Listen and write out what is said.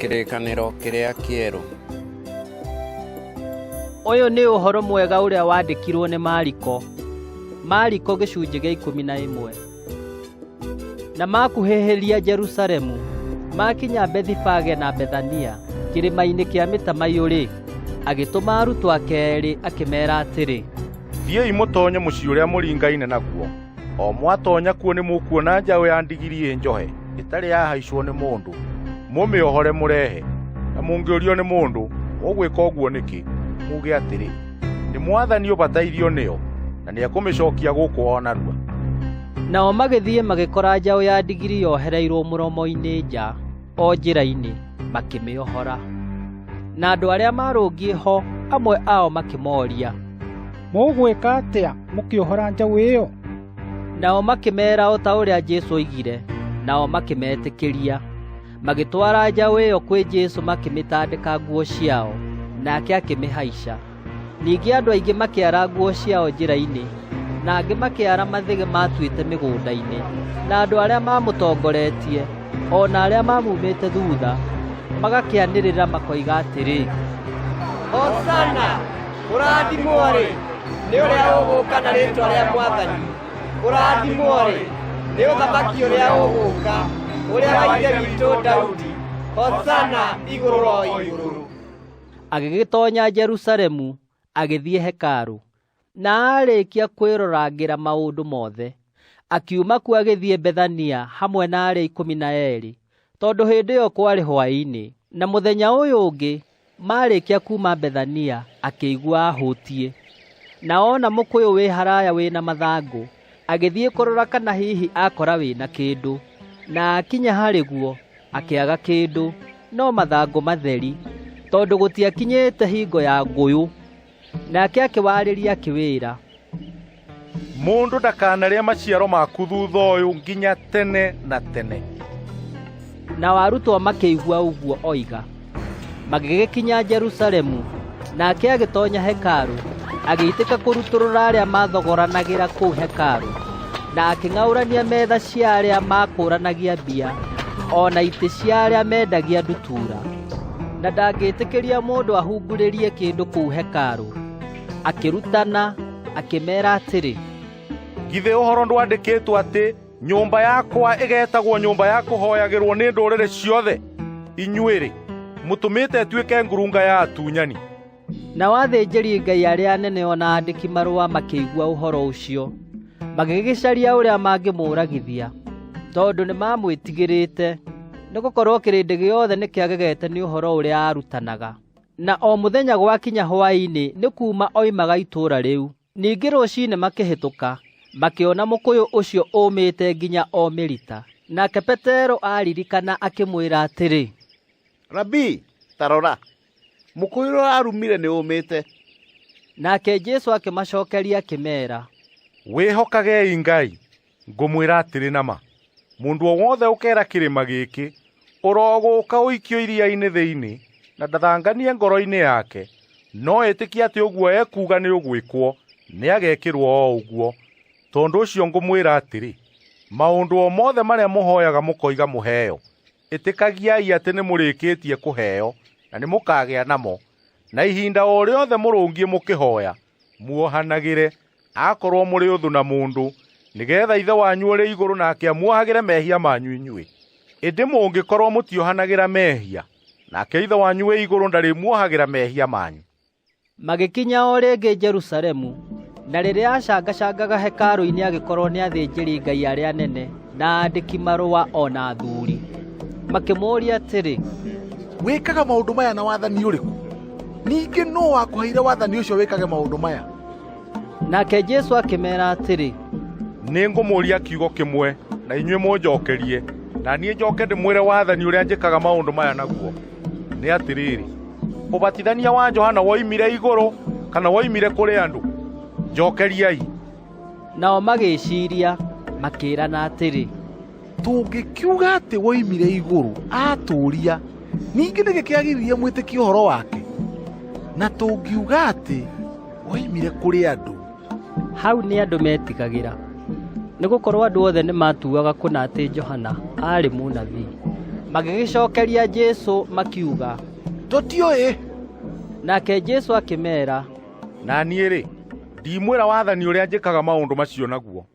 Kĩrĩkanĩro kĩrĩa kĩerũ. Ũyũ nĩ ũhoro mwega ũrĩa wandĩkirwo nĩ Mariko. Mariko gĩcunjĩ gĩa 11. Na makuhĩhĩria Jerusalemu, makinya Bethifage na Bethania, kĩrĩma-inĩ kĩa mĩtamaiyũ-rĩ, agĩtũma arutwo ake eerĩ akĩmeera atĩrĩ, Thiĩi mũtonye mũciĩ ũrĩa mũringaine naguo. O mwatonya kuo nĩmũkuona njaũ ya ndigiri ĩ njohe ĩtarĩ yahaicwo nĩ mũndũ. Mũmĩohore mũrehe. Na mũngĩũrio nĩ mũndũ, 'Mũgwĩka ũguo nĩkĩ?' Muuge atĩrĩ, 'Nĩ Mwathani ũbatairio nĩyo, na nĩekũmĩcookia gũkũ o narua.' Nao magĩthiĩ magĩkora njaũ ya ndigiri yohereirwo mũromo-inĩ nja o njĩra-inĩ, makĩmĩohora. Na andũ arĩa maarũngiĩ ho amwe ao makĩmooria, Mũgwĩka atĩa mũkĩohora njaũ ĩyo? Nao makĩmeera o ta ũrĩa Jesũ oigire, nao makĩmetĩkĩria. Magĩtwara njaũ ĩyo kwĩ Jesũ makĩmĩtandĩka nguo ciao, nake akĩmĩhaica. Ningĩ andũ aingĩ makĩara nguo ciao njĩra-inĩ, na angĩ makĩara mathĩgĩ maatuĩte mĩgũnda-inĩ. Na andũ arĩa maamũtongoretie, o na arĩa maamumĩte thuutha, magakĩanĩrĩra makoiga atĩrĩ, Hosana! Kũrathimwo-rĩ, nĩ ũrĩa ũgũũka na rĩĩtwa rĩa Mwathani! Kũrathimwo-rĩ, nĩ ũthamaki ũrĩa ũgũũka, ũrĩa wa ithe witũ Daudi! Hosana igũrũ o igũrũ! Agĩgĩtoonya Jerusalemu, agĩthiĩ hekarũ. Na aarĩkia kwĩrorangĩra maũndũ mothe, akiuma kuo agĩthiĩ Bethania hamwe na arĩa 12, tondũ hĩndĩ ĩyo kwarĩ hwaĩ-inĩ. Na mũthenya ũyũ ũngĩ, maarĩkia kuuma Bethania, akĩigua ahũtiĩ. Na ona mũkũyũ wĩ haraya wĩ na mathangũ, agĩthiĩ kũrora kana hihi akora wĩ na kĩndũ. Na akinya harĩ guo, akĩaga kĩndũ, no mathangũ matheri, tondũ gũtiakinyĩte hingo ya ngũyũ. Nake akĩwarĩria akĩwĩra, Mũndũ ndakanarĩe maciaro maku thutha ũyũ nginya tene na tene. Nao arutwo makĩigua ũguo oiga. Magĩgĩkinya Jerusalemu, nake agĩtonya hekarũ, agĩitĩka kũrutũrũra arĩa maathogoranagĩra kũu hekarũ, na akĩng'aũrania metha cia arĩa maakũũranagia mbia, o na itĩ cia arĩa meendagia ndutura. Na ndangĩtĩkĩria mũndũ ahungurĩrie kĩndũ kũu hekarũ. Akĩrutana, akĩmeera atĩrĩ, Githĩ ũhoro ndwandĩkĩtwo atĩ nyũmba yakwa ĩgeetagwo nyũmba ya kũhooyagĩrwo nĩ ndũrĩrĩ ciothe? Inyuĩ-rĩ, mũtũmĩte ĩtuĩke ngurunga ya atunyani. Nao athĩnjĩri-Ngai arĩa anene o na aandĩki-marũa makĩigua ũhoro ũcio, magĩgĩcaria ũrĩa mangĩmũũragithia, tondũ nĩmamwĩtigĩrĩte, nĩgũkorwo kĩrĩndĩ gĩothe nĩkĩagegete nĩ ũhoro ũrĩa aarutanaga. Na o mũthenya gwakinya hwaĩ-inĩ nĩ kuuma oimaga itũũra rĩu. Ningĩ rũciinĩ makĩhĩtũka, makĩona mũkũyũ ũcio ũũmĩte nginya o mĩrita. Nake Petero aaririkana akĩmwĩra atĩrĩ, Rabii, ta rora, mũkũyũ ũrĩa ũrarumire nĩũũmĩte. Nake Jesũ akĩmacookeria akĩmeera, Wĩhokagei Ngai. Ngũmwĩra atĩrĩ na ma, mũndũ o wothe ũkeera kĩrĩma gĩkĩ, 'Ũrogũũka ũikio iria-inĩ thĩinĩ,' na ndathanganie ngoro-inĩ yake, no etĩkie atĩ ũguo ekuuga nĩũgwĩkwo, nĩagekĩrwo o ũguo. Tondũ ũcio ngũmwĩra atĩrĩ, maũndũ o mothe marĩa mũhooyaga mũkoiga mũheo, ĩtĩkagiai atĩ nĩmũrĩkĩtie kũheo, na nĩmũkagĩa namo. Na ihinda o rĩothe mũrũngiĩ mũkĩhooya, muohanagĩre, akorwo mũrĩ ũthũ na mũndũ, nĩgeetha Ithe wanyu ũrĩ igũrũ nake amuohagĩre mehia manyu inyuĩ. Ĩndĩ mũngĩkorwo mũtiohanagĩra mehia, nake Ithe wanyu wĩ igũrũ ndarĩmuohagĩra mehia manyu. Magĩkinya o rĩngĩ Jerusalemu, na rĩrĩa aacangacangaga hekarũ-inĩ agĩkorwo nĩ athĩnjĩri-Ngai arĩa anene na aandĩki-marũa o na athuuri. Makĩmũũria atĩrĩ, Wĩkaga maũndũ maya na wathani ũrĩkũ? Ningĩ nũũ wakũheire wathani ũcio wĩkage maũndũ maya? Nake Jesũ akĩmeera atĩrĩ, Nĩngũmũũria kiugo kĩmwe, na inyuĩ mũnjookerie, na niĩ njooke ndĩmwĩre wathani ũrĩa njĩkaga maũndũ maya naguo. Nĩ atĩrĩrĩ, ũbatithania wa Johana woimire igũrũ kana woimire kũrĩ andũ? Njookeriai. Nao magĩĩciiria, makĩĩrana atĩrĩ, Tũngĩkiuga atĩ woimire igũrũ, atũũria, ningĩ nĩkĩ kĩagiririe mwĩtĩkie ũhoro wake? Na tũngiuga atĩ woimire kũrĩ andũ, Hau nĩ andũ meetigagĩra, nĩgũkorwo andũ othe nĩmatuaga kũna atĩ Johana aarĩ mũnabii. Magĩgĩcookeria Jesũ makiuga, Tũtiũĩ. Nake Jesũ akĩmeera, Na niĩ-rĩ, ndimwĩra wathani ũrĩa njĩkaga maũndũ macio naguo.